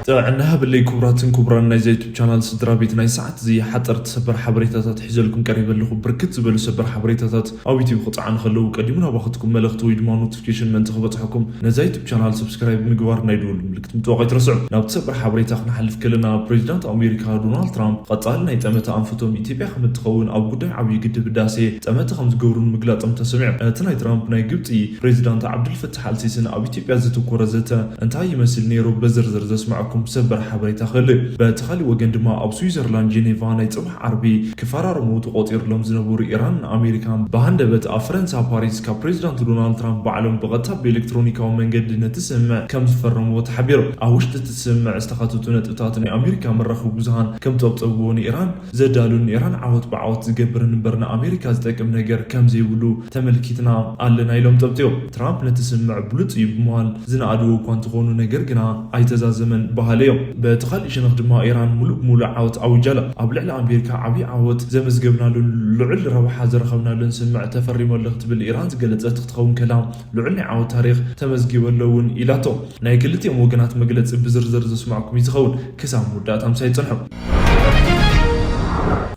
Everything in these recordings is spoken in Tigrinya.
ጥዕና ሃበለይ ክቡራትን ክቡራን ናይዛ ዩቱብ ቻናል ስድራ ቤት፣ ናይ ሰዓት እዚ ሓፀርቲ ሰበር ሓበሬታታት ሒዘልኩም ቀሪበ ኣለኹ። ብርክት ዝበሉ ሰበር ሓበሬታታት ኣብ ዩቱብ ክፀዓኑ ከለዉ ቀዲሙ ናባኽትኩም መልእኽቲ ወይ ድማ ኖቲፊኬሽን ምእንቲ ክበፅሐኩም ነዛ ዩቱብ ቻናል ሰብስክራይብ ምግባር ናይ ደወል ምልክት ምጥዋቕ ኣይትረስዑ። ናብቲ ሰበር ሓበሬታ ክንሓልፍ ከለና፣ ፕሬዚዳንት ኣሜሪካ ዶናልድ ትራምፕ ቀፃሊ ናይ ጠመተ ኣንፈቶም ኢትዮጵያ ከም እትኸውን ኣብ ጉዳይ ዓብዪ ግድብ ህዳሴ ጠመተ ከም ዝገብሩ ንምግላፆም ተሰሚዑ። እቲ ናይ ትራምፕ ናይ ግብፂ ፕሬዚዳንት ዓብዱልፈታሕ ኣልሲስን ኣብ ኢትዮጵያ ዘተኮረ ዘተ እንታይ ይመስል ነይሩ ብዝርዝር ዘስማዕኩም ሰበር ሓበሬታ ክህሉ። በቲ ካሊእ ወገን ድማ ኣብ ስዊዘርላንድ ጄኔቫ ናይ ፅባሕ ዓርቢ ክፈራረሙ ተቆፂርሎም ዝነበሩ ኢራን ኣሜሪካን ብሃንደበት ኣብ ፈረንሳ ፓሪስ ካብ ፕሬዚዳንት ዶናልድ ትራምፕ ባዕሎም ብቐጥታ ብኤሌክትሮኒካዊ መንገዲ ነቲ ስምምዕ ከም ዝፈረምዎ ተሓቢሩ። ኣብ ውሽጢ እቲ ስምምዕ ዝተኻተቱ ነጥብታት ናይ ኣሜሪካ መራኸቢ ብዙሃን ከም ፀብፀብዎ ንኢራን ዘዳሉ፣ ንኢራን ዓወት ብዓወት ዝገብርን እምበር ንኣሜሪካ ዝጠቅም ነገር ከም ዘይብሉ ተመልኪትና ኣለና ኢሎም ጠብጥዮም። ትራምፕ ነቲ ስምምዕ ብሉጽ እዩ ብምባል ዝነኣድዎ እኳ እንተኾኑ፣ ነገር ግና ኣይተዛዘመን በሃሊ እዮም። በቲ ካልእ ሸነኽ ድማ ኢራን ሙሉእ ብሙሉእ ዓወት ኣዊጃላ። ኣብ ልዕሊ ኣሜሪካ ዓብዪ ዓወት ዘመዝገብናሉን ልዑል ረብሓ ዝረኸብናሉን ስምምዕ ተፈሪሙ ኣሎ ክትብል ኢራን ዝገለጸት ክትኸውን ከላ፣ ልዑል ናይ ዓወት ታሪኽ ተመዝጊቡ ኣሎ እውን ኢላቶ። ናይ ክልቲኦም ወገናት መግለጺ ብዝርዝር ዘስማዕኩም እዩ ዝኸውን። ክሳብ መወዳእታ ምሳይ ጽንሑ።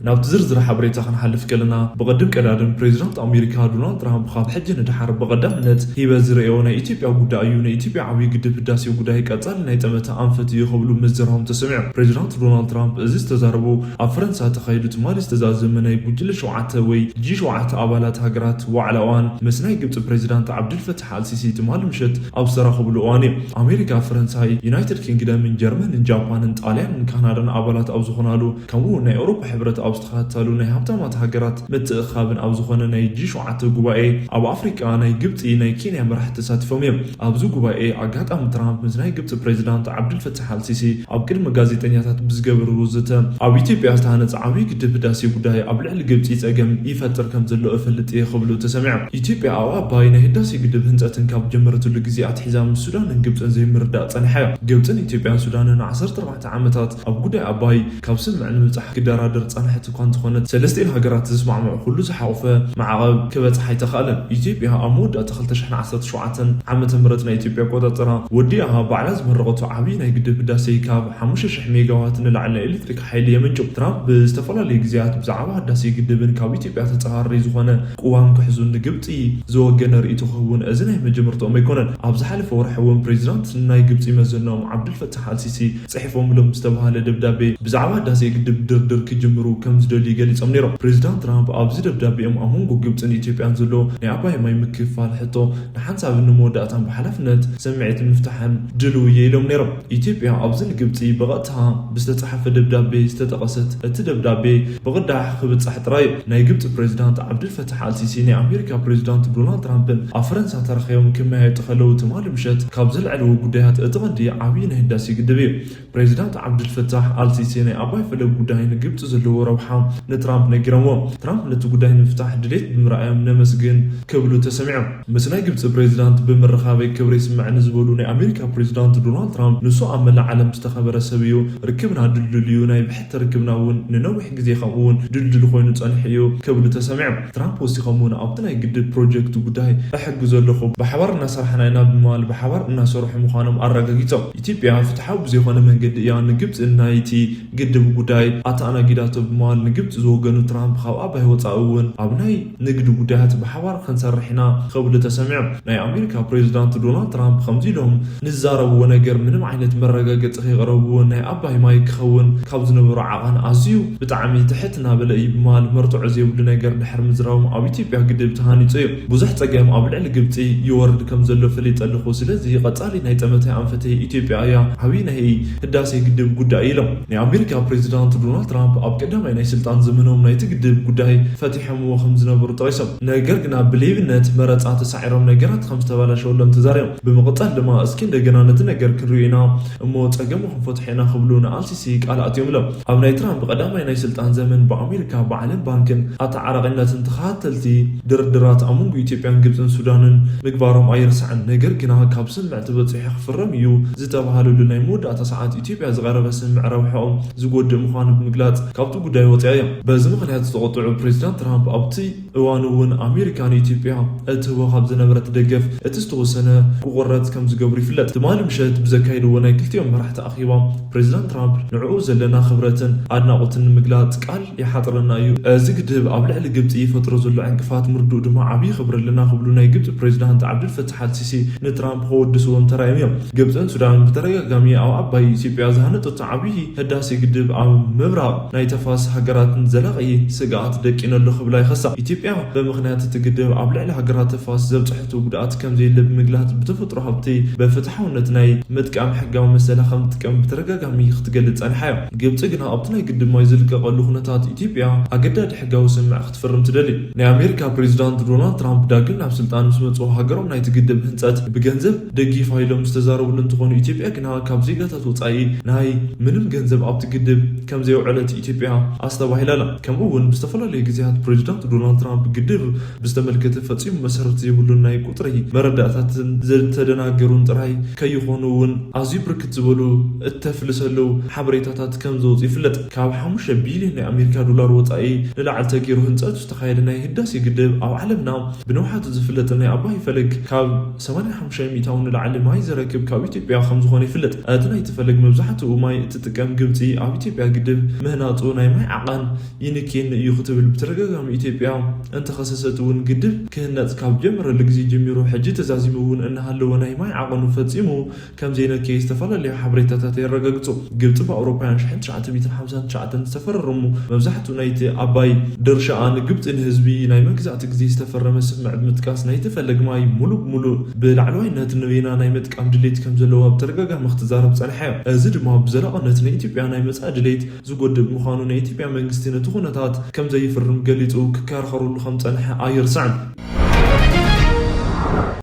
ናብቲ ዝርዝር ሓበሬታ ክንሓልፍ ከለና፣ ብቐድም ቀዳድም ፕሬዚዳንት ኣሜሪካ ዶናልድ ትራምፕ ካብ ሕጂ ንደሓር ብቐዳምነት ሂበ ዝርእዮ ናይ ኢትዮጵያ ጉዳይ እዩ። ናይ ኢትዮጵያ ዓብዪ ግድብ ህዳሴ ጉዳይ ቀጻሊ ናይ ጠመተ ኣንፈት እዩ ክብሉ ምዝራቦም ተሰሚዑ። ፕሬዚዳንት ዶናልድ ትራምፕ እዚ ዝተዛረቡ ኣብ ፈረንሳ ተኻይዱ ትማሊ ዝተዛዘመ ናይ ጉጅለ ሸውዓተ ወይ ጂ ሸውዓተ ኣባላት ሃገራት ዋዕላ እዋን ምስ ናይ ግብፂ ፕሬዚዳንት ዓብዱልፈታሕ ኣልሲሲ ትማሊ ምሸት ኣብ ዝተራኸብሉ እዋን እዩ። ኣሜሪካ፣ ፈረንሳይ፣ ዩናይትድ ኪንግደምን ጀርመንን ጃፓንን ጣልያንን ካናዳን ኣባላት ኣብ ዝኾናሉ፣ ከምኡ እውን ናይ ኣውሮፓ ሕብረት ኣብ ዝተኻተሉ ናይ ሃብታማት ሃገራት ምትእኻብን ኣብ ዝኾነ ናይ ጂ ሸውዓተ ጉባኤ ኣብ ኣፍሪቃ ናይ ግብፂ ናይ ኬንያ መራሕቲ ተሳቲፎም እዮም። ኣብዚ ጉባኤ ኣጋጣሚ ትራምፕ ምስ ናይ ግብፂ ፕሬዚዳንት ዓብዱልፈታሕ ኣልሲሲ ኣብ ቅድሚ ጋዜጠኛታት ብዝገበርዎ ዘተ፣ ኣብ ኢትዮጵያ ዝተሃነፀ ዓብዪ ግድብ ህዳሴ ጉዳይ ኣብ ልዕሊ ግብፂ ፀገም ይፈጥር ከም ዘሎ እፈልጥ እየ ክብሉ ተሰሚዖም። ኢትዮጵያ ኣብ ኣባይ ናይ ህዳሴ ግድብ ህንፀትን ካብ ጀመረትሉ ግዜ ኣትሒዛ ምስ ሱዳንን ግብፅን ዘይምርዳእ ፀኒሓ እያ። ግብፅን ኢትዮጵያን ሱዳንን ዓሰርተ ኣርባዕተ ዓመታት ኣብ ጉዳይ ኣባይ ካብ ስምምዕ ንምብፃሕ ክደራደር ጸንሐት እኳ እንተኾነት፣ ሰለስቲኤን ሃገራት ዝስማዕምዑ ኩሉ ዝሓቑፈ ማዕቐብ ክበጽሕ ኣይተኻእለን። ኢትዮጵያ ኣብ መወዳእታ ክልተ ሽሕን ዓሰርተ ሸውዓተን ዓመተ ምህረት ናይ ኢትዮጵያ ኣቆጻጽራ ወዲኣ ባዕላ ዝመረቐቶ ዓብዪ ናይ ግድብ ህዳሴ ካብ ሓሙሽተ ሽሕ ሜጋዋት ንላዕሊ ናይ ኤሌክትሪክ ሓይሊ የመንጩ። ትራምፕ ብዝተፈላለዩ ግዜያት ብዛዕባ ህዳሴ ግድብን ካብ ኢትዮጵያ ተጻራሪ ዝኾነ ቅዋም ክሕዙን ንግብጺ ዝወገነ ርእይቶ ክህቡን እዚ ናይ መጀመርታኦም ኣይኮነን። ኣብ ዝሓለፈ ወርሒ እውን ፕሬዚዳንት ናይ ግብጺ መዘናኦም ዓብዱልፈታሕ ኣልሲሲ ጽሒፎምሎም ዝተባህለ ደብዳቤ ብዛዕባ ህዳሴ ግድብ ድርድር ክጅምሩ ከም ዝደልዩ ገሊጾም ነይሮም። ፕሬዚዳንት ትራምፕ ኣብዚ ደብዳቤኦም ኣብ መንጎ ግብጽን ኢትዮጵያን ዘሎ ናይ ኣባይ ማይ ምክፍፋል ሕቶ ንሓንሳብን ንመወዳእታን ብሓላፍነት ስምዒት ንምፍታሕን ድልው እየ ኢሎም ነይሮም። ኢትዮጵያ ኣብዚ ንግብጺ ብቐጥታ ብዝተጻሓፈ ደብዳቤ ዝተጠቐሰት፣ እቲ ደብዳቤ ብቕዳሕ ክብጻሕ ጥራይ እዩ። ናይ ግብጺ ፕሬዚዳንት ዓብዱልፈታሕ ኣልሲሲ ናይ ኣሜሪካ ፕሬዚዳንት ዶናልድ ትራምፕን ኣብ ፈረንሳ ተራኺቦም ክመያየጡ ከለዉ ትማሊ ምሸት ካብ ዘልዐልዎ ጉዳያት እቲ ቀንዲ ዓብዪ ናይ ህዳሴ ግድብ እዩ። ፕሬዚዳንት ዓብዱልፈታሕ ኣልሲሲ ናይ ኣባይ ፈለግ ጉዳይ ንግብጺ ዘለዎ ረብሓ ንትራምፕ ነጊሮምዎ። ትራምፕ ነቲ ጉዳይ ንምፍታሕ ድሌት ብምርኣዮም ነመስግን ክብሉ ተሰሚዖም። ምስ ናይ ግብጺ ፕሬዚዳንት ብምርኻበይ ክብሪ ይስምዐኒ ዝበሉ ናይ ኣሜሪካ ፕሬዚዳንት ዶናልድ ትራምፕ፣ ንሱ ኣብ መላእ ዓለም ዝተኸበረ ሰብ እዩ፣ ርክብና ድልዱል እዩ፣ ናይ ብሕቲ ርክብና እውን ንነዊሕ ግዜ ከምኡ እውን ድልዱል ኮይኑ ጸኒሑ እዩ ክብሉ ተሰሚዖም። ትራምፕ ወሲኾም እውን ኣብቲ ናይ ግድብ ፕሮጀክት ጉዳይ እሕግዞ ኣለኹ፣ ብሓባር እናሰራሕና ኢና ብምባል ብሓባር እናሰርሑ ምዃኖም ኣረጋጊጾም። ኢትዮጵያ ፍትሓዊ ብዘይኮነ መንገዲ እያ ንግብጺ ናይቲ ግድብ ጉዳይ ኣተኣናጊዳቶ ብምባል ንግብጺ ዝወገኑ ትራምፕ ካብ ኣባይ ወጻኢ እውን ኣብ ናይ ንግዲ ጉዳያት ብሓባር ክንሰርሕ ኢና ክብሉ ተሰሚዖም። ናይ ኣሜሪካ ፕሬዚዳንት ዶናልድ ትራምፕ ከምዚ ኢሎም ንዝዛረብዎ ነገር ምንም ዓይነት መረጋገጺ ከይቕረብዎ ናይ ኣባይ ማይ ክኸውን ካብ ዝነበሮ ዓቐን ኣዝዩ ብጣዕሚ ትሕት እናበለ እዩ ብምባል መርትዖ ዘይብሉ ነገር ድሕሪ ምዝራቦም ኣብ ኢትዮጵያ ግድብ ተሃኒጹ እዩ። ብዙሕ ጸገም ኣብ ልዕሊ ግብጺ ይወርድ ከም ዘሎ ፈሊጠ ኣለኹ። ስለዚ ቀጻሊ ናይ ጠመተይ ኣንፈተይ ኢትዮጵያ እያ። ዓብዪ ናይ ህዳሴ ግድብ ጉዳይ ኢሎም። ናይ ኣሜሪካ ፕሬዚዳንት ዶናልድ ትራምፕ ኣብ ቀዳማይ ናይ ስልጣን ዘመኖም ናይቲ ግድብ ጉዳይ ፈቲሖምዎ ከም ዝነበሩ ጠቒሶም። ነገር ግና ብሌብነት መረጻ ተሳዒሮም ነገራት ከም ዝተበላሸወሎም ተዛሪቦም። ብምቕጻል ድማ እስኪ እንደገና ነቲ ነገር ክንሪኦ ኢና እሞ ጸገሙ ክንፈትሖ ኢና ክብሉ ንኣልሲሲ ቃል ኣትዮምሎም። ኣብ ናይ ትራምፕ ቀዳማይ ናይ ስልጣን ዘመን ብኣሜሪካ ብዓለም ባንክን ኣተዓራቒነትን ተኸታተልቲ ድርድራት ኣብ መንጎ ኢትዮጵያን ግብጽን ሱዳንን ምግባሮም ኣይርሳዕን። ነገር ግና ካብ ስምምዕ ተበጺሑ ክፍረም እዩ ዝተባህለሉ ናይ መወዳእታ ሰዓት ኢትዮጵያ ዝቐረበ ስምምዕ ረብሓኦም ዝጎድእ ምዃኑ ብምግላጽ ካብቲ ጉዳይ ወፂኣ እያ። በዚ ምኽንያት ዝተቆጥዑ ፕሬዚዳንት ትራምፕ ኣብቲ እዋን እውን ኣሜሪካ ንኢትዮጵያ እትህቦ ካብ ዝነበረት ደገፍ እቲ ዝተወሰነ ክቑረፅ ከም ዝገብሩ ይፍለጥ። ትማሊ ምሸት ብዘካየድዎ ናይ ክልቲኦም መራሕቲ ኣኼባ ፕሬዚዳንት ትራምፕ ንዕኡ ዘለና ክብረትን ኣድናቖትን ንምግላፅ ቃል ይሓጥረና እዩ። እዚ ግድብ ኣብ ልዕሊ ግብፂ ይፈጥሮ ዘሎ ዕንቅፋት ምርድኡ ድማ ዓብዪ ክብሪ ኣለና ክብሉ ናይ ግብፂ ፕሬዚዳንት ዓብዱል ፈታሕ ኣልሲሲ ንትራምፕ ከወድስዎም ተራእዮም እዮም። ግብፅን ሱዳንን ብተደጋጋሚ ኣብ ዓባይ ኢትዮጵያ ዝሃነፀቶ ዓብዪ ህዳሴ ግድብ ኣብ ምብራቕ ናይ ተፋሰስ ሃገራትን ዘላቒ ስግኣት ደቂኑ ኣሎ ክብላ ይኸሳ። ኢትዮጵያ ብምኽንያት እቲ ግድብ ኣብ ልዕሊ ሃገራት ተፋሰስ ዘብፅሐቶ ጉድኣት ከም ዘየለ ብምግላፅ ብተፈጥሮ ሃብቲ ብፍትሓውነት ናይ ምጥቃም ሕጋዊ መሰላ ከም ትጥቀም ብተደጋጋሚ ክትገልፅ ጸኒሓ እያ። ግብፂ ግና ኣብቲ ናይ ግድብ ማይ ዝልቀቐሉ ኩነታት ኢትዮጵያ ኣገዳዲ ሕጋዊ ስምምዕ ክትፍርም ትደሊ። ናይ ኣሜሪካ ፕሬዚዳንት ዶናልድ ትራምፕ ዳግም ናብ ስልጣን ምስ መፅኡ ሃገሮም ናይቲ ግድብ ህንፀት ብገንዘብ ደጊፋ ኢሎም ዝተዛረብሉ እንትኾኑ ኢትዮጵያ ግና ካብ ዜጋታት ወፃኢ ናይ ምንም ገንዘብ ኣብቲ ግድብ ከም ዘየውዐለት ኢትዮጵያ ኣስተባሂላ ኣላ። ከምኡ እውን ብዝተፈላለዩ ግዜያት ፕሬዚዳንት ዶናልድ ትራምፕ ግድብ ብዝተመልከተ ፈፂሙ መሰረት ዘይብሉን ናይ ቁፅሪ መረዳእታትን ዝተደናገሩን ጥራይ ከይኾኑ እውን ኣዝዩ ብርክት ዝበሉ እተፍልሰሉ ሓበሬታታት ከም ዝወፁ ይፍለጥ። ካብ ሓሙሽተ ቢልዮን ናይ ኣሜሪካ ዶላር ወፃኢ ንላዕሊ ተገይሩ ህንፀቱ ዝተኻየደ ናይ ህዳሴ ግድብ ኣብ ዓለምና ብንውሓቱ ዝፍለጥ ናይ ኣባይ ፈለግ ካብ ሰማንያ ሓሙሽተ ሚእታዊ ንላዕሊ ማይ ዘረክብ ካብ ኢትዮጵያ ከም ዝኾነ ይፍለጥ። እቲ ናይቲ ፈለግ መብዛሕትኡ ማይ እትጥቀም ግብፂ ኣብ ኢትዮጵያ ግድብ ምህናፁ ናይ ማይ ዓቐን ይንኬኒ እዩ ክትብል ብተደጋጋሚ ኢትዮጵያ እንተኸሰሰት እውን ግድብ ክህነፅ ካብ ጀመረሉ ግዜ ጀሚሩ ሕጂ ተዛዚሙ እውን እናሃለወ ናይ ማይ ዓቐኑ ፈፂሙ ከም ዘይነከየ ዝተፈላለዩ ሓበሬታታት የረጋግፁ። ግብፂ ብኣውሮፓውያን ሽሕን ትሽዓተ ሚእትን ሓምሳን ትሽዓተን ዝተፈራረሙ መብዛሕትኡ ናይቲ ኣባይ ድርሻኣ ንግብፂ ንህዝቢ ናይ መግዛእቲ ግዜ ዝተፈረመ ስምምዕ ብምጥቃስ ናይቲ ፈለግ ማይ ሙሉእ ብሙሉእ ብላዕለዋይነት ንበይና ናይ ምጥቃም ድሌት ከም ዘለዋ ብተደጋጋሚ ክትዛረብ ፀኒሓ እያ። እዚ ድማ ብዘላቕነት ንኢትዮጵያ ናይ መፃኢ ድሌት ዝጎድእ ምዃኑ ናይ ኢትዮጵያ መንግስቲ ነቲ ኩነታት ከም ዘይፍርም ገሊጹ ክከራኸረሉ ከም ጸንሐ ኣይርስዕን።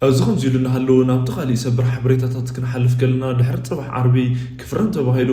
እዚ ከምዚ ኢሉ እናሃለወ ናብቲ ካሊእ ሰበር ሓበሬታታት ክንሓልፍ ከለና ድሕሪ ጽባሕ ዓርቢ ክፍረም ተባሂሉ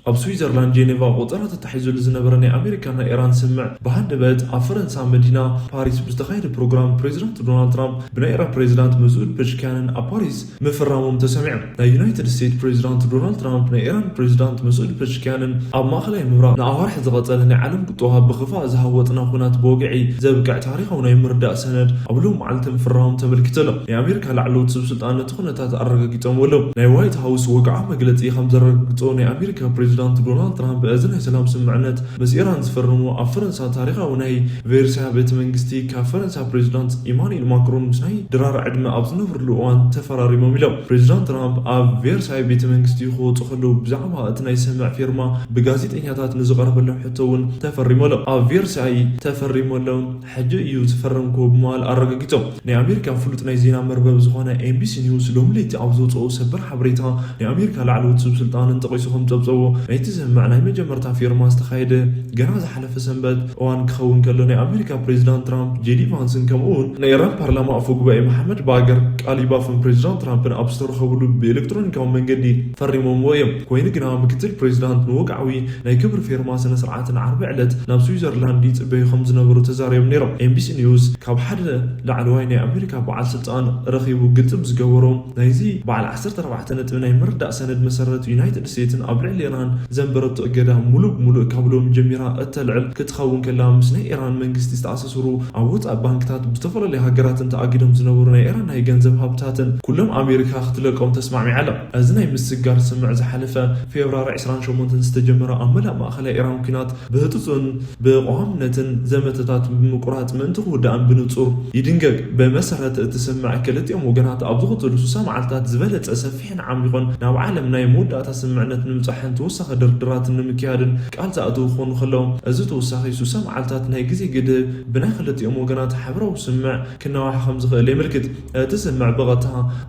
ኣብ ስዊዘርላንድ ጄኔቫ ቆጸራ ተታሒዙሉ ዝነበረ ናይ ኣሜሪካ ናይ ኢራን ስምምዕ ብሃንደበት ኣብ ፈረንሳ መዲና ፓሪስ ብዝተኻየደ ፕሮግራም ፕሬዚዳንት ዶናልድ ትራምፕ ብናይ ኢራን ፕሬዚዳንት መስዑድ ፐሽኪያንን ኣብ ፓሪስ ምፍራሞም ተሰሚዑ። ናይ ዩናይትድ ስቴትስ ፕሬዚዳንት ዶናልድ ትራምፕ ናይ ኢራን ፕሬዚዳንት መስዑድ ፐሽኪያንን ኣብ ማእኸላይ ምብራቕ ንኣዋርሕ ዝቐጸለ ናይ ዓለም ቁጠባ ብኽፋእ ዝሃወጥና ኩናት ብወግዒ ዘብቅዕ ታሪኻዊ ናይ ምርዳእ ሰነድ ኣብ ሎም መዓልቲ ምፍራሞም ተመልኪቱ ኣሎ። ናይ ኣሜሪካ ላዕለዎት ሰብ ስልጣን ነቲ ኩነታት ኣረጋጊጾም ኣለዉ። ናይ ዋይት ሃውስ ወግዓዊ መግለጺ ከም ዘረጋግጾ ናይ ኣሜሪካ ፕሬዚዳንት ዶናልድ ትራምፕ እዚ ናይ ሰላም ስምምዕነት ምስ ኢራን ዝፈረሙ ኣብ ፈረንሳ ታሪኻዊ ናይ ቬርሳይ ቤተ መንግስቲ ካብ ፈረንሳ ፕሬዚዳንት ኢማኑኤል ማክሮን ምስ ናይ ድራር ዕድመ ኣብ ዝነብርሉ እዋን ተፈራሪሞም ኢሎም። ፕሬዚዳንት ትራምፕ ኣብ ቬርሳይ ቤተ መንግስቲ ክወፁ ከለዉ ብዛዕባ እቲ ናይ ስምምዕ ፊርማ ብጋዜጠኛታት ንዝቐረበሎም ሕቶ እውን ተፈሪሞሎም። ኣብ ቬርሳይ ተፈሪሞሎም ሕጂ እዩ ዝፈረምኩዎ ብምባል ኣረጋጊጾም። ናይ ኣሜሪካ ፍሉጥ ናይ ዜና መርበብ ዝኾነ ኤንቢሲ ኒውስ ሎሚ ለይቲ ኣብ ዘውፅኦ ሰበር ሓበሬታ ናይ ኣሜሪካ ላዕለዎት ሰብ ስልጣንን ጠቒሱ ከም ፀብፀቦ ናይቲ ስምምዕ ናይ መጀመርታ ፊርማ ዝተኻየደ ገና ዝሓለፈ ሰንበት እዋን ክኸውን ከሎ ናይ ኣሜሪካ ፕሬዚዳንት ትራምፕ ጄዲ ቫንስን ከምኡ እውን ናይ ኢራን ፓርላማ ኣፈ ጉባኤ መሓመድ ባገር ቃሊባፍን ፕሬዚዳንት ትራምፕን ኣብ ዝተረኸብሉ ብኤሌክትሮኒካዊ መንገዲ ፈሪሞምዎ እዮም። ኮይኑ ግና ምክትል ፕሬዚዳንት ንወግዓዊ ናይ ክብሪ ፌርማ ስነ ስርዓትን ዓርቢ ዕለት ናብ ስዊዘርላንድ ይጽበዩ ከም ዝነበሩ ተዛሪቦም ነይሮም። ኤምቢሲ ኒውስ ካብ ሓደ ላዕለዋይ ናይ ኣሜሪካ በዓል ስልጣን ረኺቡ ግልጺ ብዝገበሮ ናይዚ በዓል ዓሰርተ ኣርባዕተ ነጥቢ ናይ ምርዳእ ሰነድ መሰረት ዩናይትድ ስቴትስን ኣብ ልዕሊ ኢራን ዘንበረቶ እገዳ ሙሉእ ብሙሉእ ካብ ሎሚ ጀሚራ እተልዕል ክትኸውን ከላ ምስ ናይ ኢራን መንግስቲ ዝተኣሳሰሩ ኣብ ወጻኢ ባንክታት ብዝተፈላለዩ ሃገራትን ተኣጊዶም ዝነበሩ ናይ ኢራን ናይ ገንዘብ ሃብታትን ኩሎም ኣሜሪካ ክትለቆም ተስማዕሚዓ ኣላ። እዚ ናይ ምስግጋር ስምምዕ ዝሓለፈ ፌብራሪ ዕስራን ሸሞንተን ዝተጀመረ ኣብ መላእ ማእኸላይ ኢራን ኲናት ብህጹጽን ብቐዋምነትን ዘመተታት ብምቁራጽ ምእንቲ ክውዳእን ብንጹር ይድንገግ። ብመሰረት እቲ ስምምዕ ክልቲኦም ወገናት ኣብ ዝቕጽሉ ስሳ መዓልታት ዝበለጸ ሰፊሕን ዓሚቑን ናብ ዓለም ናይ መወዳእታ ስምምዕነት ንምብጻሕን ተወሳኺ ድርድራትን ንምክያድን ቃል ዝኣተዉ ክኾኑ ከለዉ እዚ ተወሳኺ ስሳ መዓልታት ናይ ግዜ ገደብ ብናይ ክልቲኦም ወገናት ሓበራዊ ስምምዕ ክነዋሕ ከም ዝኽእል የመልክት። እቲ ስምምዕ ብቐጥታ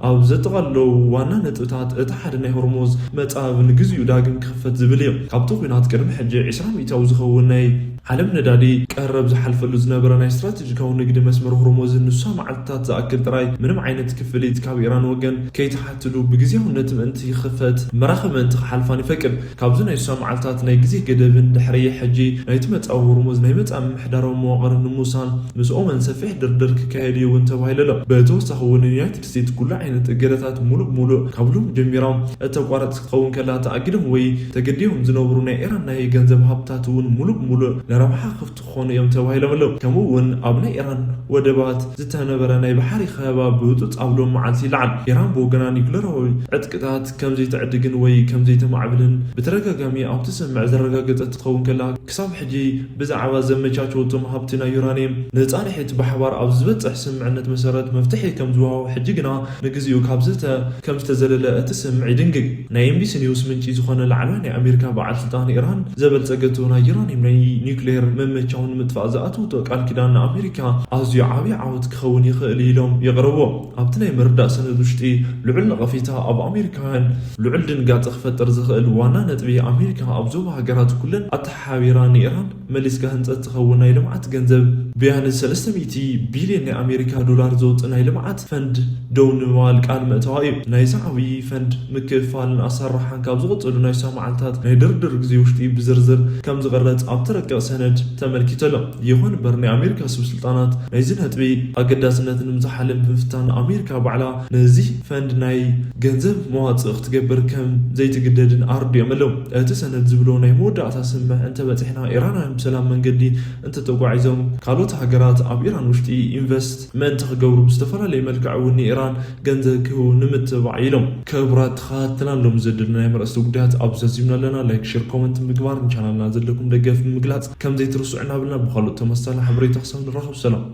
ኣብ ዘጠቓልሎ ዋና ነጥብታት እቲ ሓደ ናይ ሆርሙዝ መጻብ ንግዚኡ ዳግም ክኽፈት ዝብል እዩ። ካብቲ ኲናት ቅድሚ ሕጂ ዕስራ ሚእታዊ ዝኸውን ናይ ዓለም ነዳዲ ቀረብ ዝሓልፈሉ ዝነበረ ናይ ስትራቴጂካዊ ንግዲ መስመር ሆርሙዝ ንስሳ መዓልትታት ዝኣክል ጥራይ ምንም ዓይነት ክፍሊት ካብ ኢራን ወገን ከይተሓትሉ ብግዜያውነት ምእንቲ ይኽፈት መራኽብ ምእንቲ ክሓልፋን ይፈቅድ። ካብዚ ናይ ስሳ መዓልታት ናይ ግዜ ገደብን ድሕሪ ሕጂ ናይቲ መጻኢ ሆርሙዝ ናይ መጻኢ ምምሕዳራዊ መዋቕር ንምውሳን ምስ ኦመን ሰፊሕ ድርድር ክካየድ እዩ እውን ተባሂሉ ኣሎ። ብተወሳኺ እውን ዩናይትድ ስቴትስ ኩሉ ዓይነት እገዳታት ሙሉእ ብሙሉእ ካብ ሎም ጀሚራ እተቋረጽ ክትኸውን ከላ ተኣጊዶም ወይ ተገዲቦም ዝነበሩ ናይ ኢራን ናይ ገንዘብ ሃብታት እውን ሙሉእ ብሙሉእ ረብሓ ክፍቲ ክኾኑ እዮም ተባሂሎም ኣለዉ። ከምኡ እውን ኣብ ናይ ኢራን ወደባት ዝተነበረ ናይ ባሕሪ ከበባ ብህፁፅ ኣብ ሎም መዓልቲ ይለዓል። ኢራን ብወገና ኒውክለራዊ ዕጥቅታት ከምዘይትዕድግን ወይ ከምዘይተማዕብልን ብተደጋጋሚ ኣብ ትስምዕ ዘረጋገፀት ትኸውን ከላ፣ ክሳብ ሕጂ ብዛዕባ ዘመቻቸወቶም ሃብቲ ናይ ዩራኒየም ንፃንሒት ብሓባር ኣብ ዝበፅሕ ስምምዕነት መሰረት መፍትሒ ከም ዝወሃቦ፣ ሕጂ ግና ንግዚኡ ካብ ዘተ ከም ዝተዘለለ እቲ ስምምዕ ይድንግግ። ናይ ኤምቢሲ ኒውስ ምንጪ ዝኾነ ላዕለዋይ ናይ ኣሜሪካ በዓል ስልጣን ኢራን ዘበልጸገቶ ናይ ዩራኒየም ናይ ኒውክሌር መመቻውን ንምጥፋእ ዝኣተወቶ ቃል ኪዳን ንኣሜሪካ ኣዝዩ ዓብዪ ዓወት ክኸውን ይኽእል ኢሎም የቕረብዎ። ኣብቲ ናይ ምርዳእ ሰነድ ውሽጢ ልዑል ነቐፌታ ኣብ ኣሜሪካውያን ልዑል ድንጋጸ ክፈጥር ዝኽእል ዋና ነጥቢ፣ ኣሜሪካ ኣብ ዞባ ሃገራት ኩለን ኣተሓሓቢራ ንኢራን መሊስካ ህንጸት ዝኸውን ናይ ልምዓት ገንዘብ ብያነ ሰለስተ ሚእቲ ቢልዮን ናይ ኣሜሪካ ዶላር ዘውፅእ ናይ ልምዓት ፈንድ ደው ንምባል ቃል ምእታዋ እዩ። ናይዚ ዓብዪ ፈንድ ምክፍፋልን ኣሰራርሓን ካብ ዝቕፅሉ ናይ ሳ መዓልታት ናይ ድርድር ግዜ ውሽጢ ብዝርዝር ከም ዝቕረፅ ኣብቲ ረቂቕ ሰነድ ተመልኪቱ ኣሎ። ይኹን እምበር ናይ ኣሜሪካ ሰብ ስልጣናት ናይዚ ነጥቢ ኣገዳስነት ንምዝሓልን ብምፍታን ኣሜሪካ ባዕላ ነዚ ፈንድ ናይ ገንዘብ መዋፅእ ክትገብር ከም ዘይትግደድን ኣርድዮም ኣለዉ። እቲ ሰነድ ዝብሎ ናይ መወዳእታ ስምምዕ እንተበፂሕና ኢራናውያን ብሰላም መንገዲ እንተተጓዒዞም ካልኦት ሃገራት ኣብ ኢራን ውሽጢ ኢንቨስት ምእንቲ ክገብሩ ብዝተፈላለየ መልክዕ እውን ንኢራን ገንዘብ ክህቡ ንምትባዕ ኢሎም። ክቡራት ተኸታተልና ሎም ዘድልና ናይ መረስቲ ጉዳያት ኣብ ዘዚምና ኣለና። ላይክ፣ ሼር፣ ኮመንት ምግባር ንቻናልና ዘለኩም ደገፍ ብምግላፅ ከም ዘይትርስዑ እናብልና ብካልኦት ተመሳሳሊ ሓበሬታ ክሳብ ንራኸብ ሰላም።